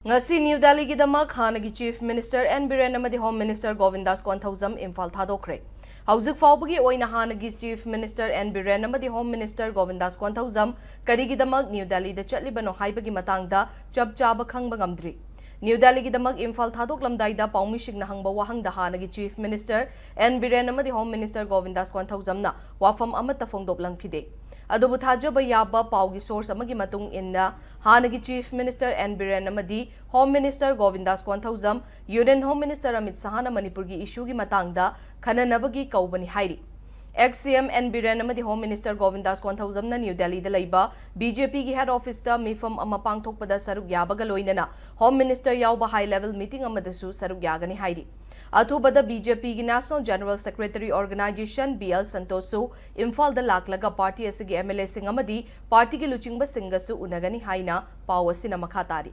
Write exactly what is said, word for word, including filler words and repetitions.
ꯉꯁꯤ ꯅ꯭ꯌꯨ ꯗꯦꯜꯂꯤꯒꯤꯗꯃꯛ ꯍꯥꯟꯅꯒꯤ Chief Minister N Biren ꯑꯃꯗꯤ Home Minister ꯒꯣꯕꯤꯟꯗꯥꯁ ꯀꯣꯟꯊꯧꯖꯝ ꯏꯝꯐꯥꯜ ꯊꯥꯗꯣꯛꯈ꯭ꯔꯦ꯫ ꯍꯧꯖꯤꯛ ꯐꯥꯎꯕꯒꯤ ꯑꯣꯏꯅ ꯍꯥꯟꯅꯒꯤ Chief Minister N ꯕꯤꯔꯦꯟ ꯑꯃꯗꯤ Home Minister ꯒꯣꯕꯤꯟꯗꯥꯁ ꯀꯣꯟꯊꯧꯖꯝ ꯀꯔꯤꯒꯤꯗꯃꯛ ꯅ꯭ꯌꯨ ꯗꯦꯜꯂꯤꯗ ꯆꯠꯂꯤꯕꯅꯣ ꯍꯥꯏꯕꯒꯤ ꯃꯇꯥꯡꯗ ꯆꯞ ꯆꯥꯕ ꯈꯪꯕ ꯉꯝꯗ꯭ꯔꯤ꯫ ꯅ꯭ꯌꯨ ꯗꯦꯜꯂꯤꯒꯤꯗꯃꯛ ꯏꯝꯐꯥꯜ ꯊꯥꯗꯣꯛꯂꯝꯗꯥꯏꯗ ꯄꯥꯎꯃꯤꯁꯤꯡꯅ ꯍꯪꯕ ꯋꯥꯍꯪꯗ ꯍꯥꯟꯅꯒꯤ Chief Minister N ꯕꯤꯔꯦꯟ ꯑꯃꯗꯤ Home Minister ꯒꯣꯕꯤꯟꯗꯥꯁ ꯀꯣꯟꯊꯧꯖꯝꯅ ꯋꯥꯐꯝ ꯑꯃꯠꯇ ꯐꯣꯡꯗꯣꯛꯂꯝꯈꯤꯗꯦ꯫ ꯑꯗꯨꯕꯨ ꯊꯥꯖꯕ ꯌꯥꯕ ꯄꯥꯎꯒꯤ source ꯑꯃꯒꯤ ꯃꯇꯨꯡ ꯏꯟꯅ, ꯍꯥꯟꯅꯒꯤ Chief Minister N ꯕꯤꯔꯦꯟ ꯑꯃꯗꯤ Home Minister ꯒꯣꯕꯤꯟꯗꯥꯁ Konthoujam Union Home Minister Amit ꯁꯍꯥꯅ ꯃꯅꯤꯄꯨꯔꯒꯤ issue ꯒꯤ ꯃꯇꯥꯡꯗ ꯈꯟꯅꯅꯕꯒꯤ ꯀꯧꯕꯅꯤ ꯍꯥꯏꯔꯤ꯫ Ex C M N Biren ꯑꯃꯗꯤ Home Minister ꯒꯣꯕꯤꯟꯗꯥꯁ ꯀꯣꯟꯊꯧꯖꯝꯅ ꯅ꯭ꯌꯨ ꯗꯦꯜꯂꯤꯗ ꯂꯩꯕ B J P ꯒꯤ head office ꯇ ꯃꯤꯐꯝ ꯑꯃ ꯄꯥꯡꯊꯣꯛꯄꯗ ꯁꯔꯨꯛ ꯌꯥꯕꯒ ꯂꯣꯏꯅꯅ Home Minister ꯌꯥꯎꯕ high level meeting ꯑꯃꯗꯁꯨ ꯁꯔꯨꯛ ꯌꯥꯒꯅꯤ ꯍꯥꯏꯔꯤ꯫ ꯑꯊꯨꯕꯗ B J P ꯒꯤ National General Secretary Organization B L ꯁꯟꯇꯣꯁꯁꯨ ꯏꯝꯐꯥꯜꯗ ꯂꯥꯛꯂꯒ party ꯑꯁꯤꯒꯤ M L A ꯁꯤꯡ ꯑꯃꯗꯤ party ꯒꯤ ꯂꯨꯆꯤꯡꯕꯁꯤꯡꯒꯁꯨ ꯎꯅꯒꯅꯤ ꯍꯥꯏꯅ ꯄꯥꯎ ꯑꯁꯤꯅ ꯃꯈꯥ ꯇꯥꯔꯤ꯫